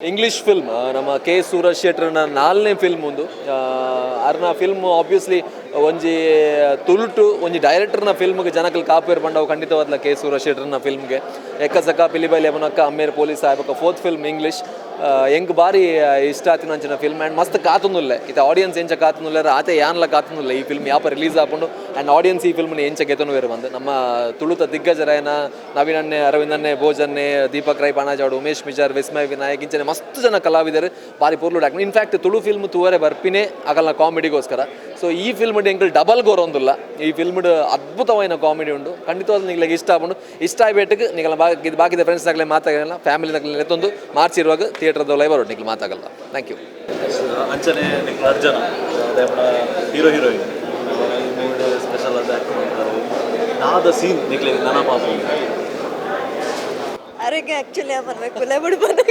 English film. ನಮ್ಮ K Suraj ಶೆಟ್ರನ ನಾಲ್ನೇ ಫಿಲ್ಮ್ ಒಂದು. ಅರ್ನ ಫಿಲ್ಮ್ ಆಬ್ವಿಯಸ್ಲಿ ಒಂಜಿ ತುಳುಟು ಒಂಜಿ ಡೈರೆಕ್ಟರ್ನ ಫಿಲ್ಮ್ಗೆ ಜನಕಲ್ ಕಾಪೇರ್ ಪಂಡವು ಖಂಡಿತವಾದ್ಲ ಕೆ ಸೂರಜ್ ಶೆಟ್ರನ ಫಿಲ್ಮ್ಗೆ. ಎಕ್ಕಸಕ್ಕ, ಪಿಲಿಬೈಲಿ ಅಬನಕ್ಕ, ಅಮ್ಮೇರ್ ಪೊಲೀಸ್ ಆಯ್ಬಕ ಫೋರ್ತ್ ಫಿಲ್ಮ್ ಇಂಗ್ಲಿಷ್. ಎಂಕ್ ಬಾರಿ ಇಷ್ಟ ಆತಿನ ಅಂಚಿನ ಫಿಲ್ಮ್. ಆ್ಯಂಡ್ ಮಸ್ತ್ ಕಾತೊಂದುಲ್ಲೆ. ಇತ್ತೆ ಆಡಿಯನ್ಸ್ ಎಂಚ ಕಾತೊಂದುಲ್ಲೆರ್, ಆತೆ ಯಾನ್ಲ ಕಾತೊಂದುಲ್ಲೆ, ಈ ಫಿಲ್ಮ್ ಯಾಪ ರಿಲೀಸ್ ಆಪುಂಡು ಆ್ಯಂಡ್ ಆಡಿಯನ್ಸ್ ಈ ಫಿಲ್ಮ್ನ ಎಂಚ ಗೆತೊನುವೆರ್ ಬಂದು. ನಮ್ಮ ತುಳುತ ದಿಗ್ಗಜರಾಯನ ನವೀನ್ ಅಣ್ಣೆ, ಅರವಿಂದ್ ಅಣ್ಣೆ, ಭೋಜನ್ನೆ, ದೀಪಕ್ ರೈ ಪಾಣಾಜಾಡು, ಉಮೇಶ್ ಮಿಜಾರ್, ವಿಸ್ಮಯ್ ವಿನಾಯಕ್, ಇಂಚನೆ ಮಸ್ತ್ ಜನ ಕಲಾವಿದರು ಬಾರಿ ಪೊರ್ಲು. ಇನ್ಫ್ಯಾಕ್ಟ್ ತುಳು ಫಿಲ್ಮ್ ತೂವರೆ ಬರ್ಪಿನೇ ಅಗಲ್ನ ಕಾಮಿಡಿಗೋಸ್ಕರ. ಸೊ ಈ ಫಿಲ್ಮ್ ಎಂಕಲ್ ಡಬಲ್ ಗೋರೊಂದುಲ್ಲ. ಈ ಫಿಲ್ಮ್ ಅದ್ಭುತವಾಯಿನ ಕಾಮಿಡಿ ಉಂಡು. ಖಂಡಿತವಾದ ನಿಗ್ಲೆಗ್ ಇಷ್ಟ ಆಪುಂಡು. ಇಷ್ಟ ಆಯ್ಬೇಟಿಗೆ ನಿಗಲ ಬಾಕಿ ಬಾಕಿದ ಫ್ರೆಂಡ್ಸ್ ನಗಲೆ ಮಾತಾಗಲ್ಲ, ಫ್ಯಾಮಿಲಿ ನಗಲೆ ಎತ್ತೊಂದು ಮಾರ್ಚ್ ಇರುವಾಗ ಥಿಯೇಟರ್ದ ಲೈವ್ ನಿಗ್ಲು ಮಾತಾಗಲ್ಲ. Thank you. ಅಂಚನೆ ನಿಕ್ಲ ಅರ್ಜನ ಹೀರೋ ಹೀರೋಯಿನ್ ಈ ಮೂವಿ ಸ್ಪೆಷಲ್ ಆದ ಆ್ಯಕ್ಟ್ ಮಾಡ್ತಾರೆ. ನಾದ ಸೀನ್ ನಿಕ್ಲೆ ನೆನಪಾಪ? ಅರೆಗೆ ಆ್ಯಕ್ಚುಲಿ ಪನ್ಬೇಕು, ಕುಲೆ ಬಿಡ್ಬೋದು.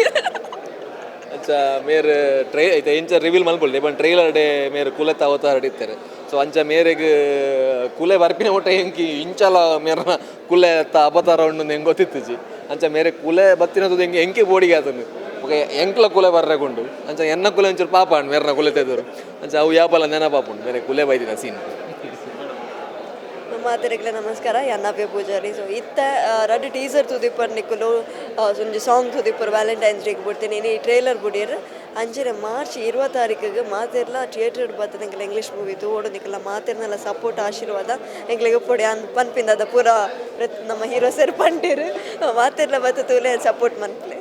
ಅಂಚ ಮೇರ್ ಟ್ರೈ ಐತೆ ಇಂಚ ರಿವೀಲ್ ಮಲ್ಪೊಲಿ, ಬಟ್ ಟ್ರೈಲರ್ ಡೇ ಮೇರ್ ಕುಲೆತ ಅವತಾರ ಇತ್ತಾರೆ. ಸೊ ಅಂಚ ಮೇರೆಗ್ ಕುಲೆ ಬರ್ಪಿನ ಒಟ್ಟ ಎಂಕಿ ಇಂಚಲ ಮೇರ್ನ ಕುಲೆ ಅವತಾರ ಉಂಡು ಹೆಂಗೆ ಗೊತ್ತಿತ್ತಿಜಿ. ಅಂಚ ಮೇರೆ ಕುಲೆ ಬತ್ತಿನದು ಎಂಗೆ ಎಂಕಿ ಬೋಡಿಗೆ ಆತನು. ಬೊಕ ಎಂಕ್ಲ ಕುಲೆ ಬರ್ರೆಗುಂಡು. ಅಂಚ ಎನ್ನ ಕುಲೆ ಒಂಚೂರು ಪಾಪ ಉಂಡು ಮೇರ್ನ ಕುಲೆ ತೆದರು. ಅಂಚ ಅವು ಯಾಪಲ ನೆನಪಾಪುಂಡು ಮೇರೆ ಕುಲೆ ಬೈದಿನ ಸೀನ್. ಮಾತೆರೆಗ್ಲ ನಮಸ್ಕಾರ. ಯನ್ನಾವ್ಯ ಪೂಜಾರಿ. ಸೊ ಇತ್ತ ರಡ್ಡ್ ಟೀಸರ್ ತುದಿಪ್ಪರ್ ನಿಕುಲು, ಒಂಜಿ ಸಾಂಗ್ ತುದಿಪ್ಪರ್. ವ್ಯಾಲೆಂಟೈನ್ಸ್ ಡೇಗೆ ಬಿಡ್ತೀನಿ, ಈ ಟ್ರೈಲರ್ ಬುಡಿಯರ್. ಅಂಚನೆ ಮಾರ್ಚ್ 20 ತಾರೀಕಿಗೆ ಮಾತೆರ್ಲ ಥಿಯೇಟರ್ ಬರ್ತದೆ. ಎಂಕಲ ಇಂಗ್ಲೀಷ್ ಮೂವಿ ತೂವೊಡು. ನಿಕಲ ಮಾತೆರ್ನೆಲ್ಲ ಸಪೋರ್ಟ್, ಆಶೀರ್ವಾದ ಎಂಕ್ಲೆಗ್ ಉಪ್ಪೊಡು ಅನ್ ಪನ್ಪಿಂದ. ಅದ ಪೂರ ನಮ್ಮ ಹೀರೋ ಸರ್ ಪಂಡೇರು. ಮಾತೆರ್ಲ ಬತ್ತ ತೂಲೆ, ಸಪೋರ್ಟ್ ಮನ್ಪುಲೆ.